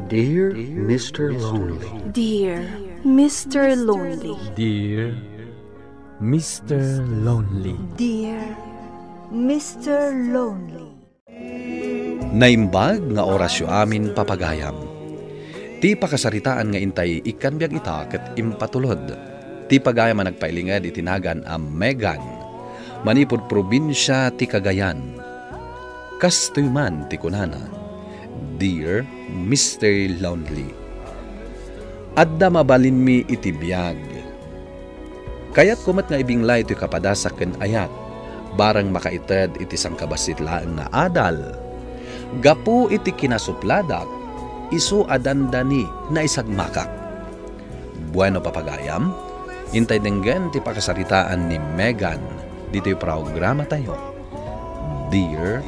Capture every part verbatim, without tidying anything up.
Dear Mister Lonely. Dear Mister Lonely. Dear Mister Lonely. Dear Mister Lonely. Naimbag nga orasyo amin, papagayam. Ti pakasaritaan nga intay ikkan biag ita ket impatulod. Ti pagayam a nagpailinged iti nagan a Megan, manipud probinsia ti Cagayan. Kastoy man ti kunana, "Dear Mister Lonely, adda mabalinmi iti biag. Kayatko met nga ibinglay toy kapadasak ken ayat, barang makaited iti sangkabassit laeng nga adal. Gapu iti kinasupladak, isu a dandani naisagmakak." Bueno, papagayam, intay denggen ti pakasaritaan ni Megan ditoy programatayo, Dear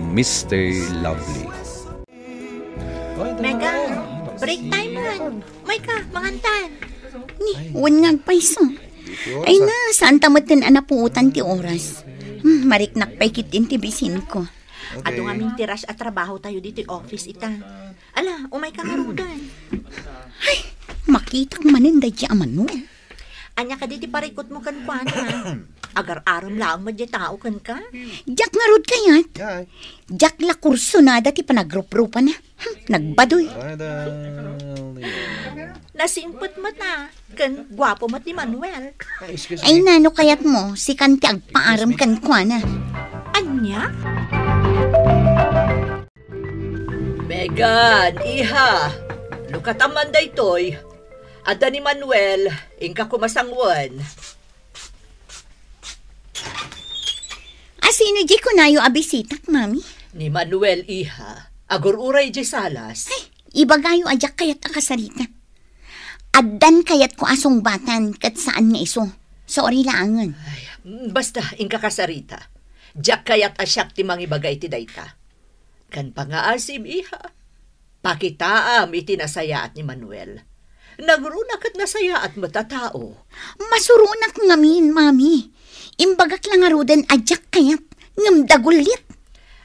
Mister Lovely. Megan, break time man. May ka, mangantan. Ni, wen nga agpayso. Ay na, saan ta metten a napuotan ti oras? Hmm, mariknak pay ketdin ti bisinko. Adu ngamin ti rush a trabaho tayo ditoy office ita. Ala, umay ka ngaruden. Ay, makitak manen daydi a Manuel. Ania kadi ti parikutmo kenkuana? Agar-arem laeng met diay tao kenka? Diak ngarud kayat. Ay. Diak la kursunada ti panagruprupana. Hmm, nagbadoy. Ay, dali. Nasimpet met a, ken guapo met ni Manuel. Ay, excuse me. Ay, nano kayatmo, sikan ti agpaarem kenkuana. Ania? Megan, iha, lukatam man daytoy. Adda ni Manuel, inka koma sanguen. A sino diay kunayo a bisitak, Mami? Ni Manuel, iha. Agur-uray diay salas. Ay, ibagayo a diak kayat a kasarita. Addan kayatko a sungbatan ket saan nga isu. Sorry laengen. Ay, basta, inka kasarita. Diak kayat a siak ti mangibaga iti dayta. Ken pangngaasim, iha. Pakitaam iti nasayaat ni Manuel. Nangruna ket nasayaat met a tao. Masuronak ngamin, Mami. Imbagak la ngaruden a diak kayat, ngem dagullit.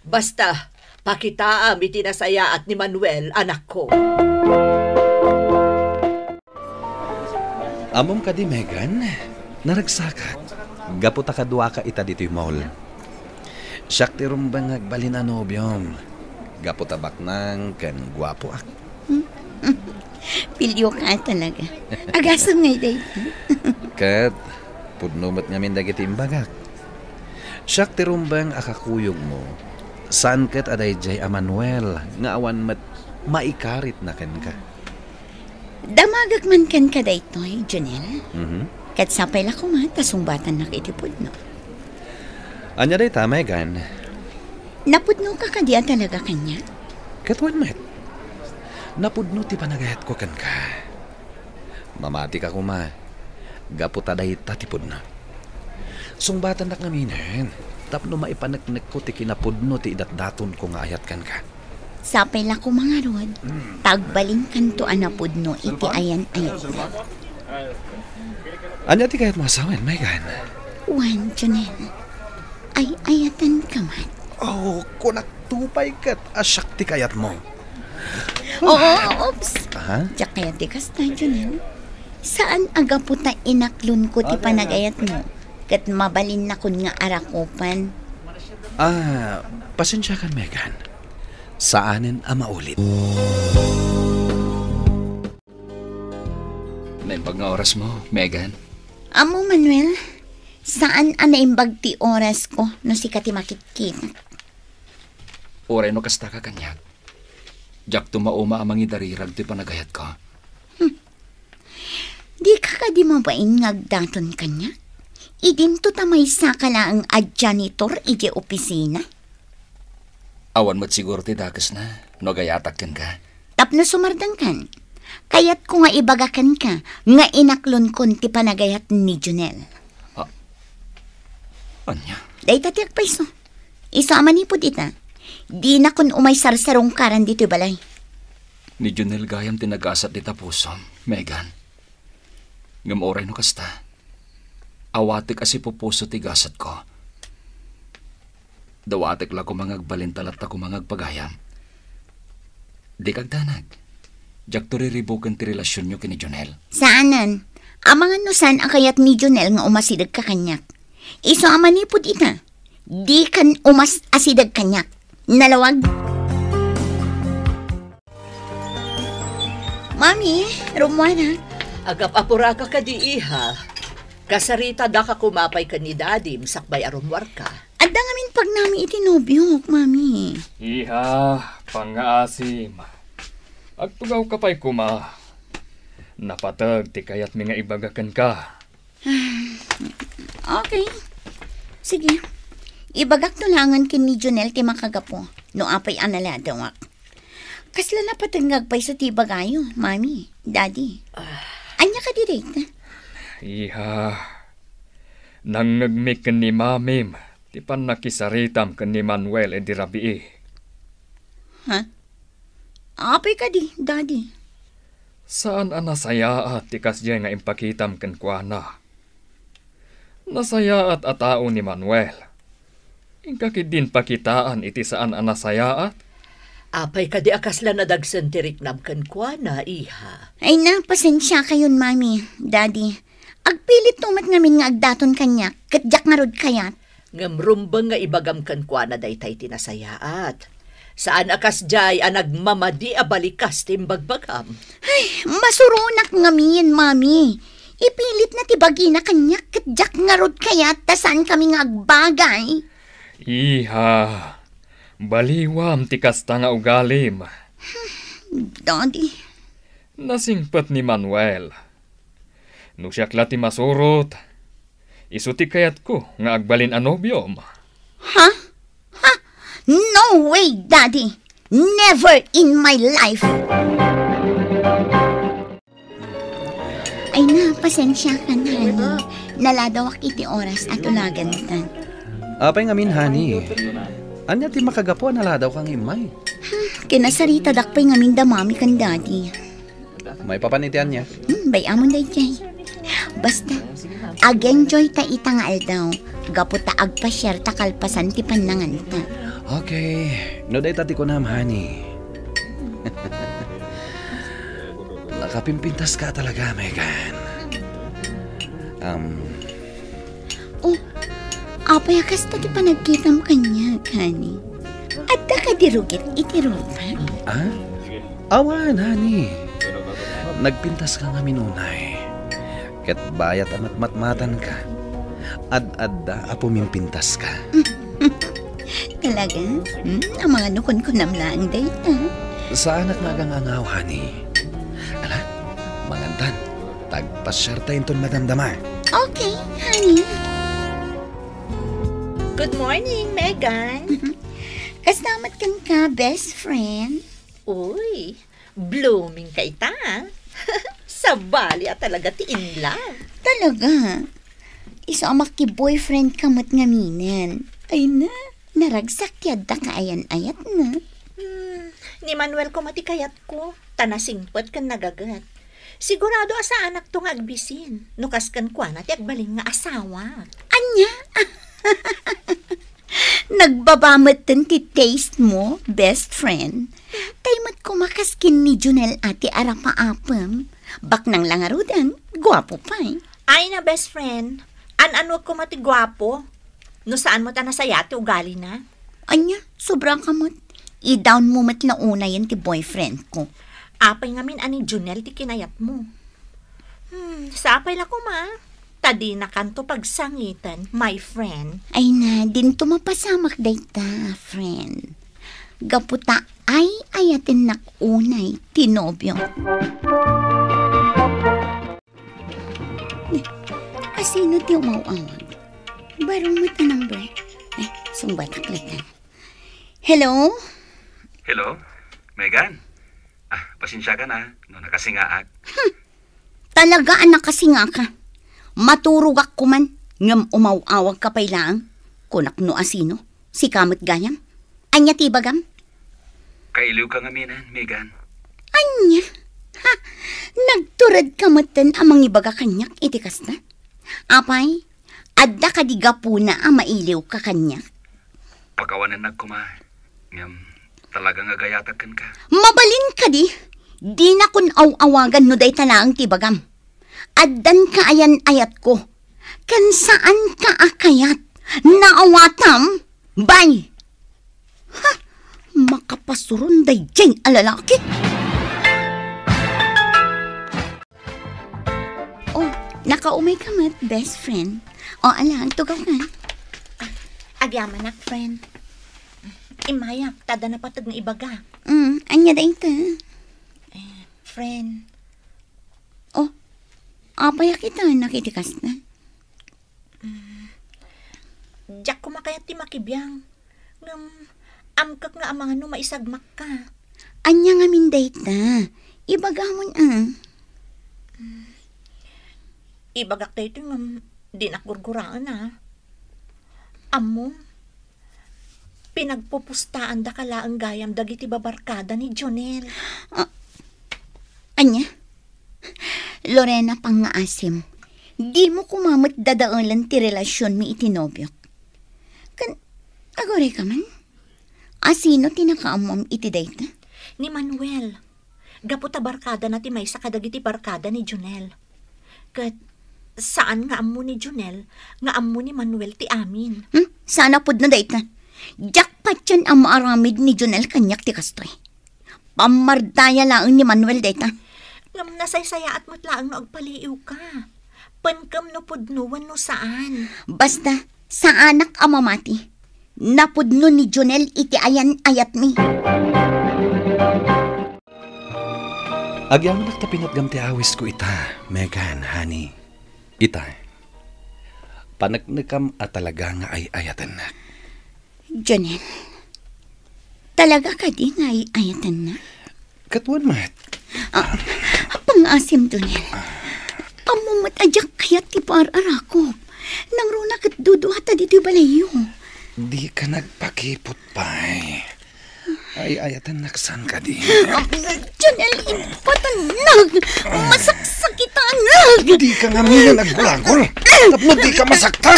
Basta, pakitaam iti nasayaat ni Manuel, anakko. Ammom kadi, Megan? Naragsakak. Gapu ta kaduaka ita ditoy mall. Siak ti rumbeng nga agbalin a nobiom. Gapu ta baknang ken guapoak. Pilio ka talaga. Agasem ngay dayta. Ket pudno met ngamin dagiti imbagak. Siak ti rumbeng a kakuyogmo. Saan ket a daydiay a Manuel nga awan met maikaritna kenka. Damagek man kenka daytoy, Junel. Mhm. Ket sapay la koma ta sungbatannak iti pudno. Ania dayta, Megan? Napudnoka kadi a talaga kaniak? Ket wen met. Napudno ti panagayatko kenka. Mamatika koma, gapu ta dayta ti pudno. Sungbatannak ngaminen tapno maipaneknekko ti kinapudno ti idatdatonko nga ayat kenka. Sapay la koma ngarud, ta agbalinkanto a napudno iti ayan-ayatna. Ania ti kayatmo a sawen, Megan? Wen, Junel. Ay-ayatenka met. Oh, kunakto pay ket a siak ti kayatmo. Oo, oops. Aha? Diak kayat ti kasta, Junel. Saan a gapu ta inaklonko ti panagayatmo, ket mabalinnakon nga arakupan. Ah, pasensiakan, Megan. Saanen a maulit. Naimbag nga orasmo, Megan. Ammo, Manuel, saan a naimbag ti orasko no sika ti makitkitak. Uray no kastaka kaniak, diakto mauma a mangidarirag ti panagayatko. Hmm. Dika kadi mabain nga agdaton kaniak? Idinto ta maysaka laeng a janitor idiay opisina. Awan met siguro ti dakesna no agayatak kenka. Tapno sumardengkan, kayatko nga ibaga kenka nga inaklonkon ti panagayat ni Junel. Ah, ania? Dayta ti agpayso. Isu a manipud ita, dinakon umay sarsarungkaran ditoy balay. Ni Junel gayam ti nagasat dita pusom, Megan. Ngem uray no kasta, awatek a sipupuso ti gasatko. Dawatek la koma nga agbalin ta latta koma nga agpagayam. Dika agdanag. Diakto riribuken ti relasionyo ken ni Jonel. Saanen. Amangan no saan a kayat ni Jonel nga umasidegka kaniak. Isu a manipud ita, dikan umas-asideg kaniak. Nalawag. Mami, rummuanak. Agap-apuraka kadi, iha? Kasaritadaka koma pay ken ni Dadim sakbay a rummuarka. Adda ngamin pagnami iti nobiok, Mami. Iha, pangngaasim. Agtugawka pay koma. Napateg ti kayatmi nga ibaga kenka. Okay. Sige. Ibagakto laengen ken ni Jonel ti makagapu no apay a naladawak. Kasla napateg nga agpayso ti ibagayo, Mami, Daddy. Ah. Ania kadi dayta? Iha, nangngegmi ken ni Mamim ti pannakisaritam ken ni Manuel idi rabii. Ha? Apay kadi, Daddy? Saan a nasayaat ti kasdiay nga impakitam kenkuana. Nasayaat a tao ni Manuel. Inka ketdin pakitaan iti saan a nasayaat? Apay kadi a kasla nadagsen ti riknam kenkuana, iha? Ay na, pasensiakayon, Mami, Daddy. Agpilitto met ngamin nga agdaton kaniak, ket diak ngarud kayat. Ngem rumbeng nga ibagam kenkuana daytay ti nasayaat. Saan a kasdiay a nagmamadi a balikas ti imbagbagam. Ay, masuronak ngamin, Mami. Ipilitna ti bagina kaniak ket diak ngarud kayat ta saankami nga agbagay. Iha, baliwam ti kasta nga ugalim. Daddy. Nasingpet ni Manuel. No siak la ti masurot, isu ti kayatko nga agbalin a nobiom. Ha? Ha? No way, Daddy! Never in my life! Ay na, pasensiakan, honey. Naladawak iti oras a tulaganta. Apay ngamin, honey? Ania ti makagapu a naladawka nga immay? Kinasaritadak pay ngamin da Mami ken Daddy. Maipapan iti ania? Hmm, bay-amon daydiay. Basta, ag-enjoy ta ita nga aldaw, gapu ta agpasiar ta kalpasan ti pannanganta. Okay. No dayta ti kunam, honey. Nakapimpintaska talaga, Megan. Um, Oh, apay a kasta ti panagkitam kaniak, honey? Adda kadi rugit iti rupa? Ah? Awan, honey. Nagpintaska ngamin unay. Ket bayat a matmatmatanka, ad-adda a pumimpintaska. Talaga? Hmm, amangan no kunkunam laeng dayta. Saanak nga agangangaw, honey. Ala, mangantan. Tagpasiarta inton madamdama. Okay, honey. Good morning, Megan. Kasta met kenka, best friend? Uy, blooming ka ita, ah. Sabali a talaga ti in love. Talaga? Isu a maki-boyfriend ka met ngaminen. Ay na, naragsak ti adda kaayan-ayatna. Hmm, ni Manuel koma ti kayatko, ta nasingpet ken nagaget. Sigurado a saanakto nga agbisin, no kas kenkuana ti agbalin nga asawa. Ania? Nagbaba metten ti taste mo, best friend. Tay met koma kas ken ni Junel a ti arapaapem. Baknang la ngaruden, guapo pay. Ay na, best friend. An-anuek koma ti guapo. No saan met a nasayaat ti ugalina. Ania, sobra ka met. I-down mo met la unayen ti boyfriend ko. Apay ngamin a ni Junel ti kinayatmo? Hmm, sapay la koma. Ta dinakanto pagsangiten, my friend. Ay na, dinto mapasamak dayta, friend. Gapu ta ay-ayatennak unay ti nobio. Asino ti umaw-awag? Baro met a number. Ay, sungbatak latta. Hello? Hello? Megan? Ah, pasensiakan, ah, no nakasingaak. Hmm. Talaga a nakasingaka. Maturogak koman, ngem umaw-awag ka pay laeng. Kunak no asino. Sika met gayam. Ania ti ibagam? Kailiwka ngaminen, Megan. Ania? Ha? Nagturedka metten a mangibaga kaniak iti kasta? Apay, adda kadi gapuna a mailiwka kaniak? Pakawanennak koma, ngem talaga nga agayatak kenka. Mabalin kadi? Dinakon aw-awagan no dayta laeng ti ibagam. Addan kaayan-ayatko. Ken saanka a kayat. Naawatam? Bay! Ha? Makapasuron daydiay a lalaki? Oh, nakaumay ka met, best friend. O, ala, agtugaw ka. Agyamanak, friend. Immayak, ta adda napateg nga ibaga. Mm, ania dayta? Eh, friend. Oh, apay a kitaennak iti kasta? Mm, diak koma kayat ti makibiang. Ngem, amkek nga amangan no maisagmakka. Ania ngamin dayta? Ibagamon a. Mm, ibagak daytoy ngem dinak gurguraen a. Ammom, pinagpupustaandaka laeng gayam dagiti babarkada ni Jonel. Ah, ania? Lorena, pangngaasim, dimo koma met dadaelen ti relasionmi iti nobiok. Ken, aguray ka man? Asino ti nakaammom iti dayta? Ni Manuel. Gapu ta barkadana ti maysa kadagiti barkada ni Jonel. Ket saan nga ammo ni Jonel nga ammo ni Manuel ti amin. Hmm? Saan a pudno dayta? Diak patien a maaramid ni Jonel kaniak ti kastoy. Pammardaya laeng ni Manuel dayta. Ngem nasaysayaat met laeng no agpaliiwka. Penkem no pudno wenno saan. Basta, saanak a mamati. Napudno ni Jonel iti ayan-ayatmi. Agyamanak ta pinatgam ti awisko ita, Megan, honey. Ita, paneknekam a talaga nga ay-ayatennak. Jonel, talaga kadi nga ay-ayatennak? Ket wen met. Ah, pangngaasim, Jonel. Ammom met a diak kayat ti paar a rakop. Nangruna ket duduata ditoy balayyo. Dika nagpakipot pay. Ay-ayatennak saan kadi? Jonel, impatennag! Masaksakitanak! Dika ngamin a naggulagol tapno dika masaktan!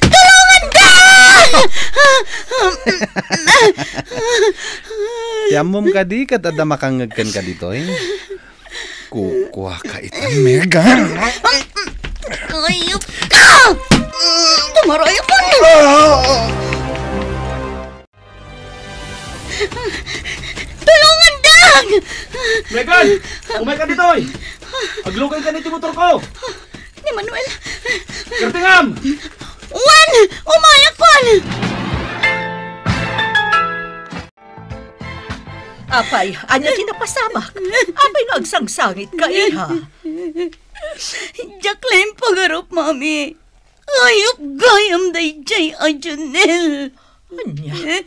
Tulonganda! Ti ammom kadi ket adda makangngeg kenka ditoy? Kukuaka ita, Megan. Ayup ka! Tumaray ako! Tulonganda! Megan! Umayka ditoy! Aglukay ka ditoy motorko! Ni Manuel! Kertengam! Wen! Umayak, wen! Apay, ania ti napasamak? Apay nga agsangsangitka, iha? Diak laeng pagarup, Mami. Ayup gayam daydiay a Jonel. Ania?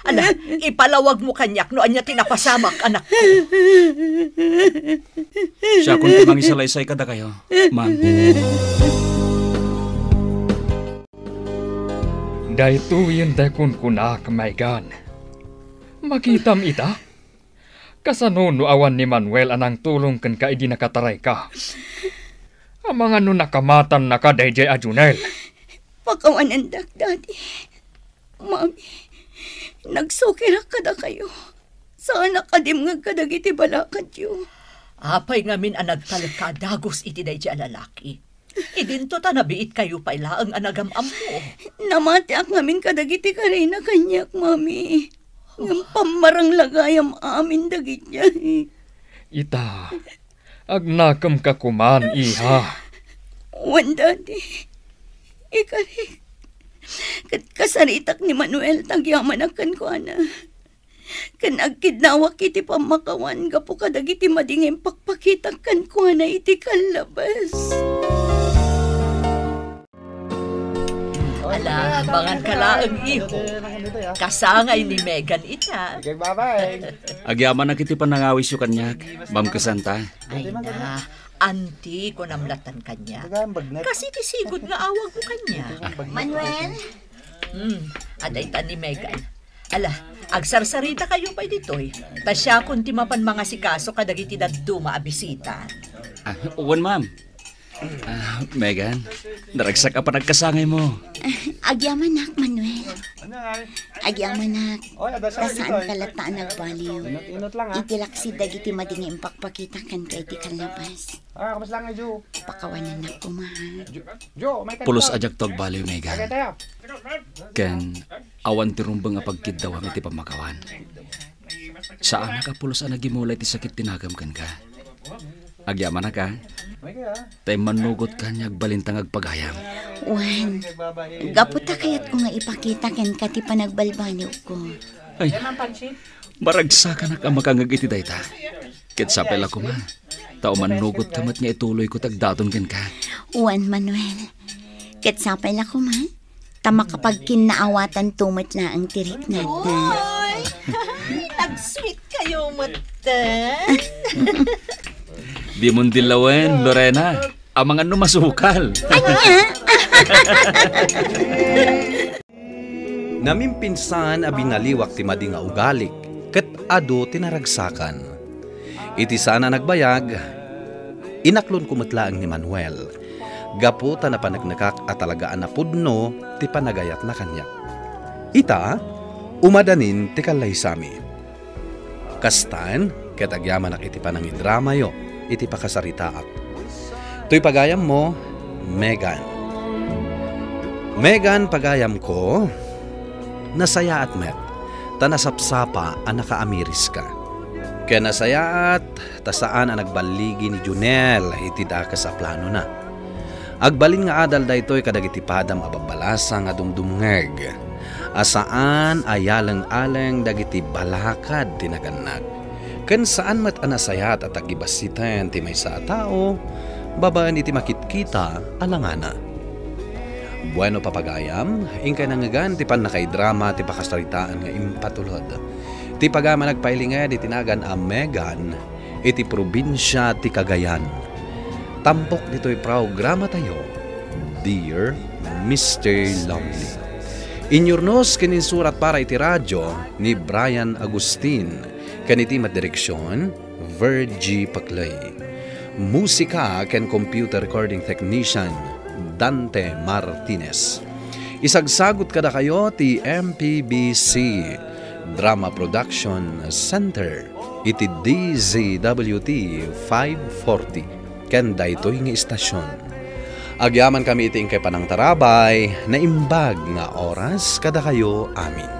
Ala, ipalawagmo kaniak no ania ti napasamak, anakko. Siakon ti mangisalaysay kadakayo, ma'am. Daytoyen ti kunkunak, Megan. Makitam ita? Kasano no awan ni Manuel a nangtulong kenka idi nakatarayka? Amangan no nakamatannaka daydiay a Jonel? Pakawanendak, Daddy. Mami, nagsukirak kadakayo. Saanak a dimngeg kadagiti balakadyo. Apay ngamin a nagtalekka a dagus iti daydiay a lalaki? Idinto ta nabiitkayo pay laeng a nagam-ammo. Namatiak ngamin kadagiti karina kaniak, Mami. Ngem pammaranglagayam amin dagidiay. Ita, agnakemka koman, iha. Wen, Daddy. Ikarik. Ket kasaritak ni Manuel ta agyamanak kenkuana. Ken agkidnawak iti pammakawan gapu kadagiti madi nga impakpakitak kenkuana iti kallabes. Ala, mangan ka laeng, iho. Kasangay ni Megan ita. Ikaw, babay. Agyamanak iti panangawisyo kaniak, Ma'am Crisanta. Ay na, anti, kunam latan kaniak. Kas iti sigud nga awagmo kaniak. Manuel? Hmm, adda ita ni Megan. Ala, agsarsarita kayo pay ditoy. Ta siakon ti mapan mangasikaso kadagiti dadduma a bisita. Ah, wen, ma'am. Ah, Megan, naragsak a panagkasangaymo. Ah, agyamanak, Manuel. Agyamanak, ta saan ka latta a nagbaliw. Inot-inot lang, ha? Iti laksid dagiti madi nga impakpakita kenka iti kallabas. Ah, kamusta nga, Jo? Pakawanannak koma, ha? Jo, Jo, may Pulos a diak to agbaliw, Megan. Ken awan ti rumbeng a pagkiddawam iti pammakawan. Saanak a pulos a nagimula iti sakit ti nagam kenka. Agyamanak, a? Ta immannugot ka nga agbalinta nga agpagayam. Wen, gapu ta kayatko nga ipakita kenka ti panagbalbaliwko. Ay, maragsakanak a makangeg iti dayta. Ket sapay la koma, ta umannugot ka met nga ituloyko ti agdaton kenka. Wen, Manuel. Ket sapay la koma, ta makapagkinnaawatanto met laeng ti riknana. Oy! Nag-sweet kayo met, eh. Di mo dillawen, Lorena. Amangan no masukal. Ania? Namimpinsan a binaliwak ti madi nga ugalik, ket adu ti naragsakan. Iti saan a nagbayag, inaklonko met laeng ni Manuel, gapu ta napaneknekak a talaga a napudno ti panagayatna kaniak. Ita, umadanin ti kallaysami. Kastan, ket agyamanak iti panangidramayo iti pakasaritaak. Toy pagayammo, Megan. Megan, pagayamko, nasayaat met, ta nasapsapa a nakaamiriska. Ken nasayaat, ta saan a nagballigi ni Junel iti dakes a planona. Agbalin nga adal daytoy kadagiti padam a babbalasa nga dumdumngeg, a saan a yaleng-aleng dagiti balakad ti nagannag. Ken saan met a nasayaat a tagibasiten ti maysa a tao babaen iti makitkita a langana. Bueno, papagayam, inkay nangngegan ti pannakaidrama ti pakasaritaan nga impatulod. Ti pagayam a nagpailinged iti nagan a Megan iti probinsia ti Cagayan. Tampok ditoy programatayo, Dear Mister Lonely. Inyurnos ken insurat para iti radio ni Brian Agustin, ken iti met direksion, Virgie Paclay. Musika ken computer recording technician, Dante Martinez. Isagsagut kadakayo ti M P B C Drama Production Center iti D Z W T five forty ken daytoy nga istasion. Agyamankami iti inkay panangtarabay, naimbag nga oras kadakayo amin.